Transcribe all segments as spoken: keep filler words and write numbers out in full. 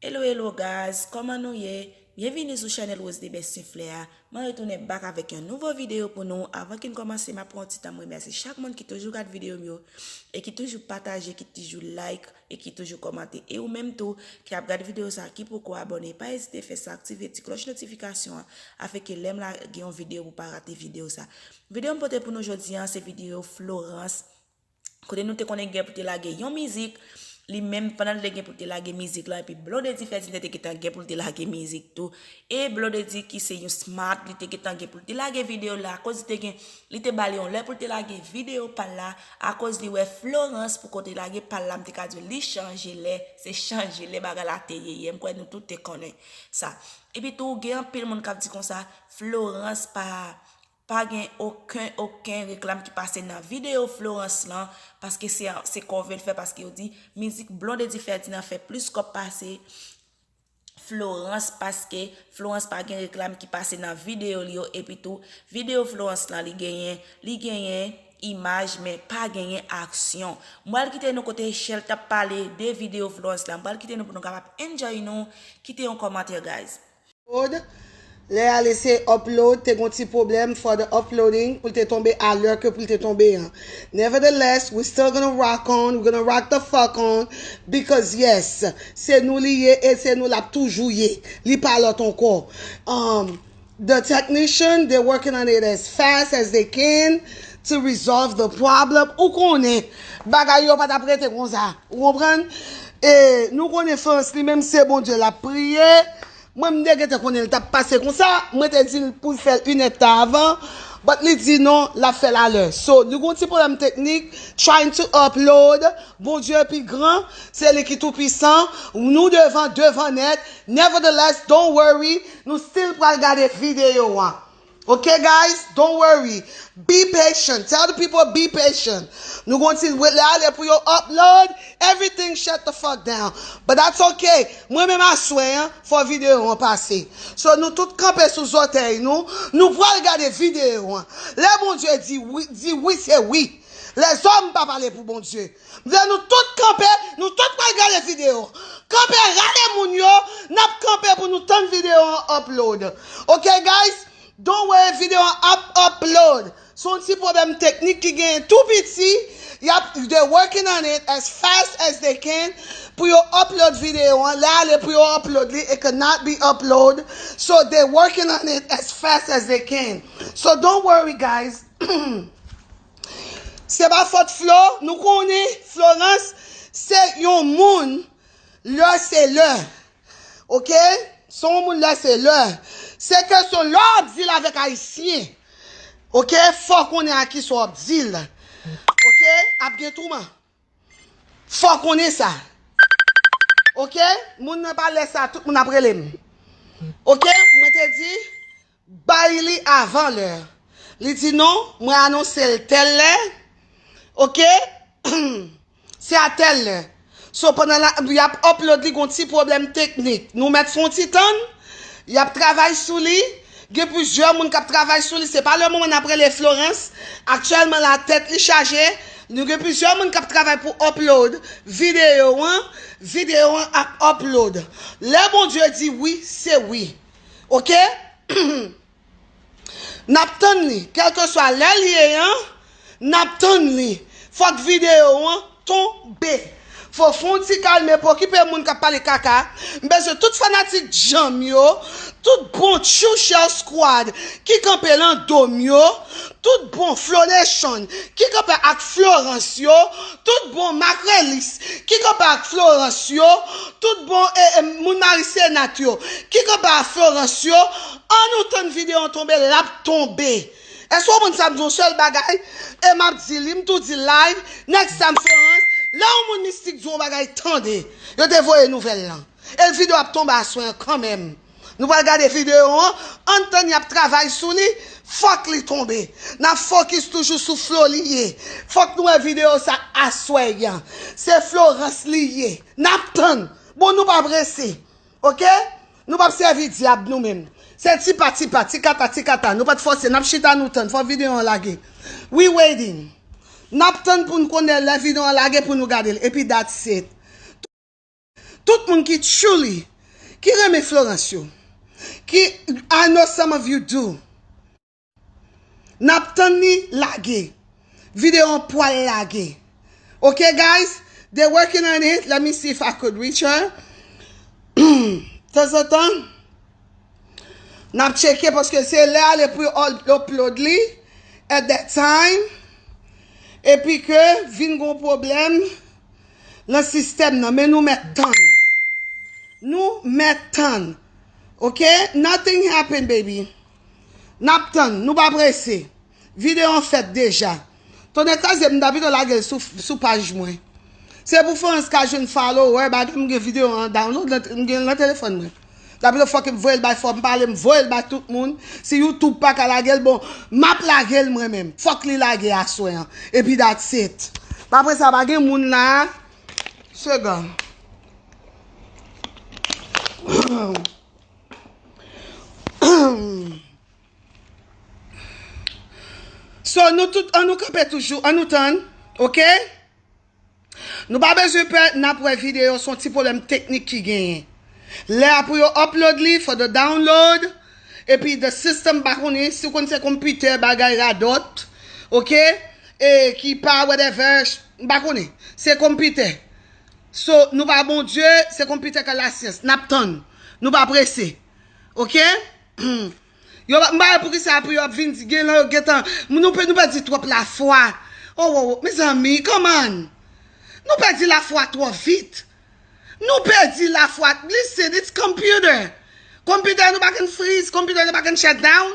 Hello, hello guys, kòman nou ye? Byenvini sou chanèl Rose de Best Suflè a. Mwen retounen back avèk yon nouvo videyo pou nou. Avan ke n kòmanse, m ap pran yon ti tan m remèsye chak moun ki toujou gad videyo m yo e ki toujou pataje, ki toujou like e ki toujou kòmante. E ou menm tou ki ap gad videyo sa, ki poko abòne, pa ezite fè sa, aktive ti klòch notifikasyon an, afin ke lè m lage yon videyo pou pa rate videyo sa. Videyo m pote pou nou jodi a, se videyo Florence. Kote nou te konnen gen pou te lage yon mizik, li menm pandan l te gen pou te lage mizik lan, epi Blondedy Ferdinand te gentan gen pou l te lage mizik tou. E Blondedy ki se yon smart, li te gentan gen pou l te lage videyo la, akoz li te gen, li te ba l yon lè pou l te lage videyo pa l la, akoz li wè Florence poko te lage pa l la, m te ka di w li chanje lè, se chanje lè bagay la te ye, ye, m kwè nou tout te konnen sa. Epi tou, gen anpil moun k ap di konsa, Florence pa pa gen okenn, okenn reklam ki pase nan videyo Florence lan, paske se, se kòve l fè, paske yo di mizik Blondedy Ferdinand fè plis kòb pase Florence, paske Florence pa gen reklam ki pase nan videyo li yo, epi tou, videyo Florence lan, li genyen, li genyen imaj, men pa genyen aksyon. M pral kite nou kote Shell t ap pale de videyo Florence lan, m pral kite nou pou nou kapab enjoy nou, kite yon kòmantè, guys. Upload. Lè a l eseye upload, te gon ti pwoblèm for the uploading, pou l te tonbe a lè ke pou l te tonbe an. Nevertheless, we still gonna rock on, we gonna rock the fuck on, because yes, se nou li ye e se nou l ap toujou ye. Li pa lòt ankò. Um, the technician, they're working on it as fast as they can to resolve the problem. Ou konnen, bagay yo pa t ap rete konsa. Ou konprann? E nou konnen Florence li menm se Bondye l ap priye. Mwen m te gentan konnen l t ap pase konsa, mwen te di l pou l fè l inèdtan avan, but li di non, l ap fè l alè. So, li gon ti pwoblèm teknik, trying to upload, Bondye pi gran, se li ki tou pwisan, nou devan, devan nèt, nevertheless, don't worry, nou still pral gade videyo an. Ok, guys, don't worry. Be patient. Tell the people be patient. Nou gon ti lè ale pou yo upload. Everything shut the fuck down. But that's ok. Mwen menm aswè an, fò videyo an pase. So nou tout kanpe sou zòtèy nou. Nou pral gade videyo an. Lè Bondye di wi, di wi se wi. Lèzòm pa pale pou Bondye. M vle nou tout kanpe, nou tout pral gade videyo an. Kanpe, rale moun yo, n ap kanpe pou nou tann videyo an upload. Ok, guys? Don't worry, videyo an ap upload. Se yon ti pwoblèm teknik ki genyen tou piti. Y ap, they working on it as fast as they can pou yo upload videyo an. Lè ale pou yo upload li, it could not be upload. So they working on it as fast as they can. So don't worry, guys. Se pa fòt Flo, nou konnen Florence se yon moun lè se lè. Ok? Se yon moun lè se lè. Se kesyon lè w ap deal avèk Ayisyen. Ok? Fò w konnen a kisa w ap deal. Ok? Ap gen touman. Fò w konnen sa. Ok? Moun nan pa lè sa, tout moun ap rele m. Ok? Mwen te di, bay li avan lè. Li di non, mwen anonse l tèl lè. Ok? Se a tèl lè. So, pandan la, y ap upload li, gon ti pwoblèm teknik. Nou mèt fè yon ti tann. Y ap travay sou li. Gen plizyè moun k ap travay sou li. Se pa le moman n ap rele Florence. Aktyèlman la, tèt li chaje. Nou gen plizyè moun k ap travay pou upload videyo an. Videyo an ap upload. Lè Bondye di wi, se wi. Ok? N ap tann li, kèlkeswa lè l ye an, n ap tann li. Fòk videyo an tonbe. Fò fè yon ti kalme pou okipe moun k ap pale kaka. M bezwen tout fanatik Djanm yo, tout bon Tchouchèl Squad ki kanpe lan do m yo, tout bon Flo Nation ki kanpe ak Florence yo, tout bon Makrelis ki kanpe ak Florence yo, tout bon e, e, moun Mari Senat yo ki kanpe ak Florence yo, ann nou tann videyo an tonbe, l ap tonbe. Èske w konprann sa m di w? Yon sèl bagay, e m ap di li, m tou di live, next time Florence, lè yon moun mistik di w yon bagay, tande. Yo te voye nouvèl lan. E videyo ap tonbe aswè an kanmenm. Nou pral gade videyo an, ann tann y ap travay sou li, fòk li tonbe. N ap fokis toujou sou Flo li ye. Fòk nou wè videyo sa aswè an. Se Florence li ye. N ap tann. Bon, nou pa prese. Ok? Nou p ap sèvi dyab nou menm. Se ti pa, ti pa, ti kata, ti kata. Nou pa t fòse, n ap chita nou tann. Fò videyo an lage. We waiting. N ap tann pou n konnen lè videyo an lage pou nou gade l. Epi that's it. Tout moun ki truly ki renmen Florence yo, ki, I know some of you do. N ap tann li lage. Videyo an pwal lage. Ok, guys? They working on it. Let me see if I could reach her. Tanzantan, n ap tcheke paske se lè a li pou yo upload li at that time. Epi ke vin gon pwoblèm nan sistèm nan. Men nou mèt tann. Nou mèt tann. Ok? Nothing happen, baby. N ap tann. Nou pa prese. Videyo an fèt deja. Tonnè kraze m, m ta pito lage l sou, sou paj mwen. Se pou Florence ka jwenn follower, bagay m gen videyo an download, m gen l nan telefòn mwen. M ta pito fòk m voye l bay, fò m pale, m voye l bay tout moun. Si YouTube pa ka lage l, bon, m ap lage l mwen menm. Fòk li lage aswè an. Epi that's it. Apre sa, pa gen moun la. Segon. So, nou tout, an nou kanpe toujou, an nou tann, ok? Nou pa bezwen pè, n ap wè videyo, se yon ti pwoblèm teknik ki genyen. Lè a pou yo upload li, for the download, epi the system, m pa konnen, si w konn se konpitè, bagay radòt, ok? E ki pa whatever, m pa konnen. Se konpitè. So, nou pa Bondye, se konpitè k al lasyans. N ap tann. Nou pa prese. Ok? Yo, m pa wè poukisa pou yo ap vin di, gen lè yo gentan, nou pe, nou pèdi twòp lafwa. Oh, oh, oh, mezanmi, come on. Nou pèdi lafwa twò vit. Nou pèdi lafwa. Listen, it's computer. Computer nou pa can freeze, computer nou pa can shut down.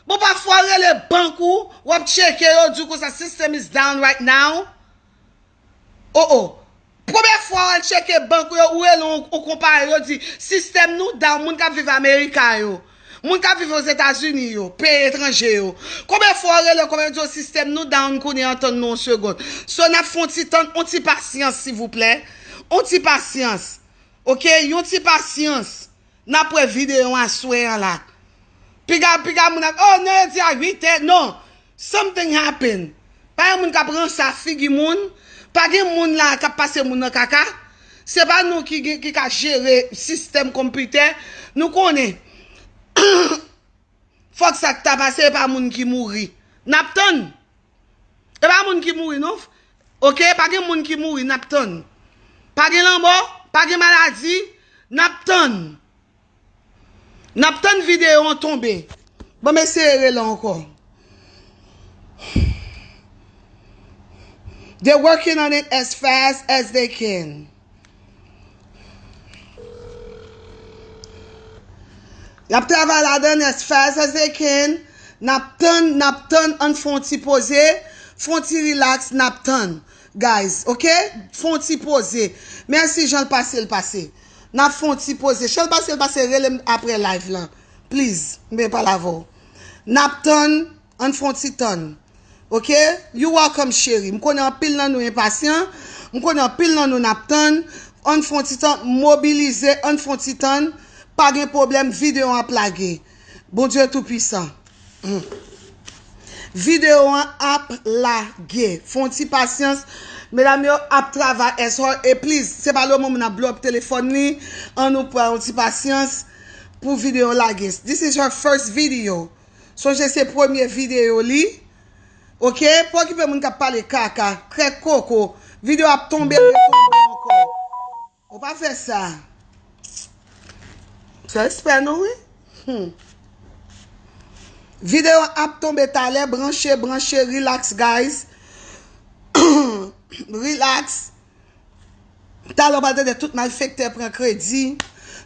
Bon, pafwa w rele bank ou, w ap tcheke, yo di w konsa, system is down right now. Oh, oh. Premye fwa w al tcheke bank ou, yo, ou rele yon, yon konpayi, yo di, sistèm nou down, moun k ap viv Amerika yo. Moun k ap viv Ozetazini yo, peyi etranje yo. Konbyen fwa w rele, konbyen yo di w sistèm nou down, kounye a tann nou yon segonn. So, n ap fè yon ti tann, yon ti pasyans, silvouplè. Yon ti pasyans. Ok? Yon ti pasyans. N ap wè videyo aswè an la. Piga, piga moun ap, oh, non, yo di a uit è. Non. Something happen. Pa gen moun k ap ranse a figi moun. Pa gen moun la k ap pase moun nan kaka. Se pa nou ki gen, ki ka jere sistèm konpitè. Nou konnen. Fòk sa k ta pase, e pa moun ki mouri. N ap tann. E pa moun ki mouri, non. Ok, pa gen moun ki mouri, n ap tann. Pa gen lanmò, pa gen maladi, n ap tann. N ap tann videyo an tonbe. Ban m eseye rele ankò. They're working on it as fast as they can. Y ap travay ladan as fast as they can. N ap tann, n ap tann, ann fè yon ti poze, fè yon ti relax, n ap tann. Guys, ok? Fè yon ti poze. Mèsi, jan l pase, l pase. N ap fè yon ti poze. Jan l pase, l pase, rele m apre live lan. Please, m vle pale avè w. N ap tann, ann fè yon ti tann. Ok? You welcome, cheri. M konnen anpil nan nou enpasyan. M konnen anpil nan nou n ap tann. Ann fè yon ti tann, mobilize, ann fè yon ti tann. Pa gen pwoblèm, videyo an ap lage. Bondye tou pwisan. Hmm. Videyo an ap lage. Fè yon ti pasyans. Medam yo ap travay as hard. E please, se pa le moman n ap blow up telefòn li. Ann nou pran yon ti pasyans pou videyo lage. This is her first video. Sonje se premye videyo li. Ok? Pa okipe moun k ap pale kaka, krèk koko. Videyo ap tonbe, retonbe ankò. Ou pa fè sa. Fè respè nou, wi. Hmm. Videyo ap tonbe talè. Branche, branche, relax, guys. Relax. Talè w pral tande tout malfektè pran kredi.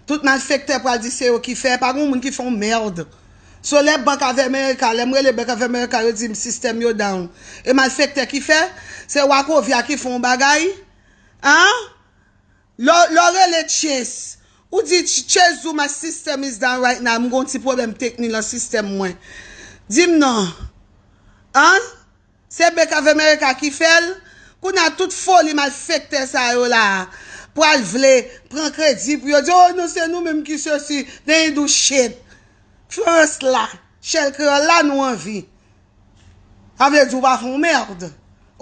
Tout malfektè pral di se yo ki fè. Pa gen moun ki fè yon mèd. So, lè Bank of America, lè m rele Bank of America, yo di m sistèm yo down. E malfektè ki fè? Se Wachovia ki fè yon bagay? An? Lè, lè w rele Chase, ou di Ch-, Chase, do my system is down right now. M gon ti pwoblèm teknik nan sistèm mwen. Di m non. An? Se Bank of America ki fè l. Kounye a tout foli malfektè sa yo la pral vle pran kredi pou yo di, oh, non, se nou menm ki sesi, they ain't do shit. Florence la, Shell Kreyòl la, nou anvi. Sa vle di w pa fè yon mèd.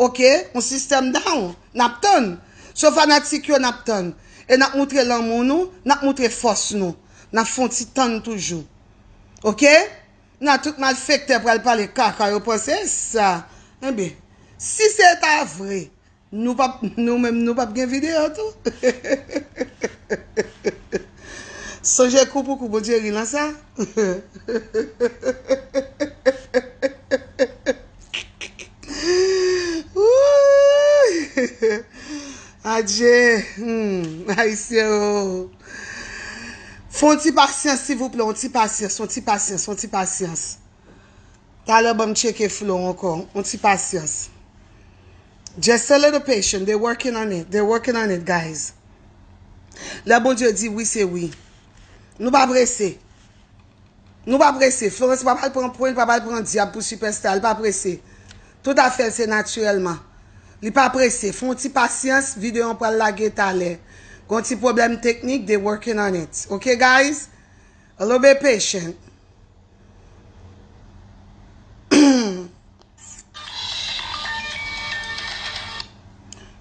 Ok, yon sistèm down. N ap tann. So fanatik yo, n ap tann. E n ap moutre lanmou nou, n ap moutre fòs nou. N ap fè yon ti tann toujou. Oke? Nan tout malfektè pral pale kaka, yo panse sa. Enben, si se ta vre, nou pap, nou menm, nou pap gen videyo tou. Sonje kou pou kou, Bondye ri lan sa. Wouy! Adje, hmm, Ayisyen o. Fè yon ti pasyans, silvouplè, yon ti pasyans, yon ti pasyans, yon ti pasyans. Talè ban m tcheke Flo ankò, yon ti pasyans. Just a little patient, they working on it, they working on it, guys. Lè Bondye di wi, se wi. Nou pa prese. Nou pa prese. Florence pa pral pran pwen, li pa pral pran dyab pou sipèsta, li pa prese. Tout afè l se natirèlman. Li pa prese. Fè yon ti pasyans, videyo an pral lage talè. Gon ti pwoblèm teknik, they working on it. Ok, guys? A little bit patient.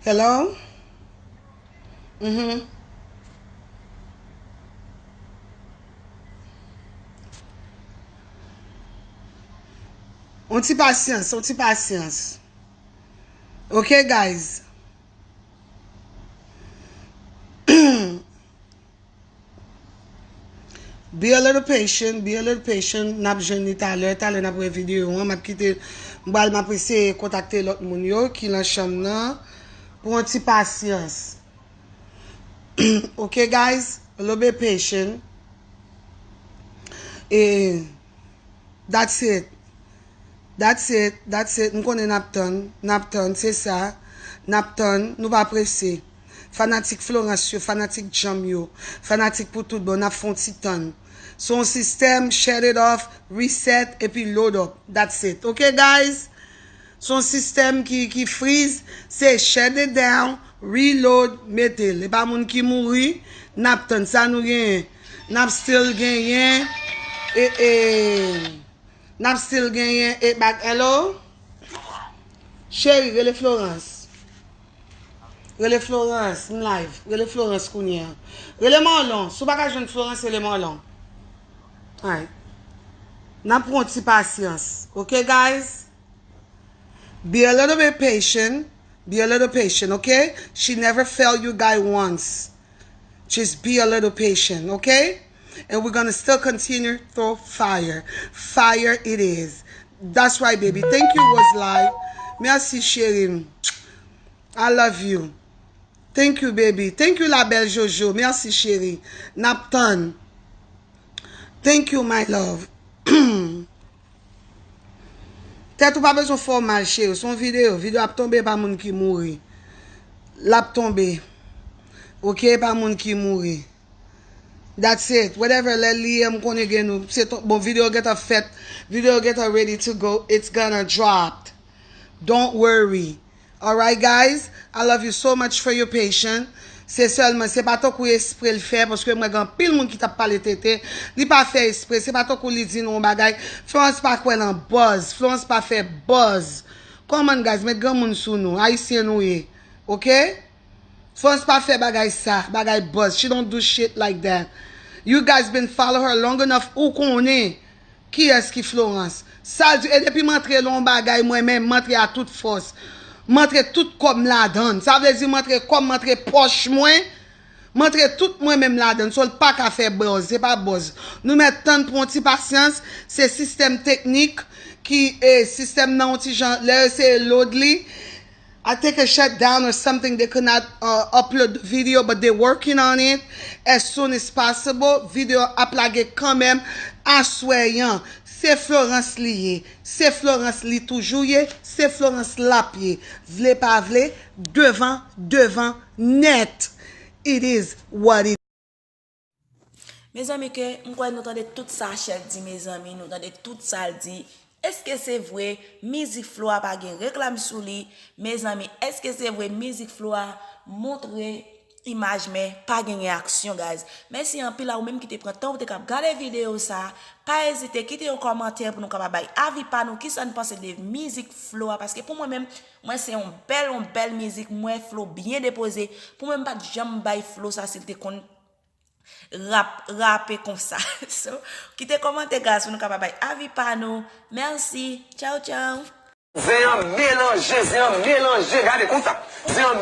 Hello? Mhm. On ti pasyans, on ti pasyans. Ok, guys. Be a little patient, be a little patient. N ap jwenn li talè, talè n ap wè videyo an. M ap kite, m pral, m ap eseye kontakte lòt moun yo ki nan chanm nan pou yon ti pasyans. Ok, guys, a little bit patient. E that's it. That's it, that's it. M konnen n ap tann, n ap tann, se sa. N ap tann, nou pa prese. Fanatik Florence yo, fanatik Djanm yo, fanatik pou tout bon, n ap fè yon ti tann. Se yon sistèm, shut it off, reset, epi load up. That's it. Ok, guys? Se yon sistèm ki, ki friz, se shut it down, reload, mete l. E pa moun ki mouri, n ap tann sa nou genyen. N ap still genyen, e, e, n ap still genyen, e, bag, hello? Cheri, rele Florence. Rele Florence, m live. Rele Florence kounye a. Rele Marlon. Si w pa ka jwenn Florence, rele Marlon. Alright. N ap pran ti pasyans. Ok, guys? Be a little bit patient. Be a little patient, okay? She never failed you guy once. Just be a little patient, okay? And we're gonna still continue through fire. Fire it is. That's right, baby. Thank you, Roselay. Merci, chérie. I love you. Thank you, baby. Thank you, la belle Jojo. Merci, chérie. N ap tann. Thank you, my love. Tèt ou pa bezwen fè w mal, cheri. Se yon videyo. Videyo ap tonbe, e pa moun ki mouri. L ap tonbe. Ok, e pa moun ki mouri. That's it. Whatever lè li ye, m konnen gen nou. Se ton, bon, videyo gentan fèt. Videyo gentan ready to go. It's gonna drop. Don't worry. Alright, guys? I love you so much for your patience. Se sèlman, se pa tankou espre l fè, paske mwen gen anpil moun ki t ap pale tete. Li pa fè espre, se pa tankou li di nou yon bagay. Florence pa kwè nan buzz. Florence pa fè buzz. Come on, guys, met granmoun sou nou. Ayisyen nou ye. Ok? Florence pa fè bagay sa, bagay buzz. She don't do shit like that. You guys been follow her long enough, ou konnen kiyès ki Florence. Sa l di, e depi m antre nan yon bagay, mwen menm, m antre a tout fòs. M antre tout kò m ladan l. Sa vle di m antre kò m, m antre pòch mwen, m antre tout mwen menm ladan l. So, l pa ka fè buzz, se pa buzz. Nou mèt tann pou yon ti pasyans, se sistèm teknik ki, e, sistèm nan yon ti jan, lè yo eseye load li, I think it shut down or something. They could not, uh, upload the video, but they're working on it as soon as possible. Video ap lage kanmenm aswè an. Se Florence li ye. Se Florence li toujou ye. Se Florence l ap ye. Vle pa vle, devan, devan, nèt. It is what it Mezanmi, ke m kwè nou tande tout sa Chèf di, mezanmi, nou tande tout sa l di. Èske se vre mizik Flo a pa gen reklam sou li? Mezanmi, èske se vre mizik Flo a montre imaj, men pa genyen aksyon, guys. Mèsi anpil a ou menm ki te pran tan ou te kab gade videyo sa. Pa ezite kite yon kòmantè pou nou kapab bay avi pa nou, kisa n panse de mizik Flo a, paske pou mwen menm, mwen se yon bèl, yon bèl mizik, mwen Flo byen depoze. Pou mwen, m pa t janm bay Flo sa si l te konn rap, rape konsa. So, kite kòmantè, guys, pou nou kapab bay avi pa nou. Mèsi. Tchaw, tchaw. Zen an melanje, zen an melanje, gade konsa. Zen an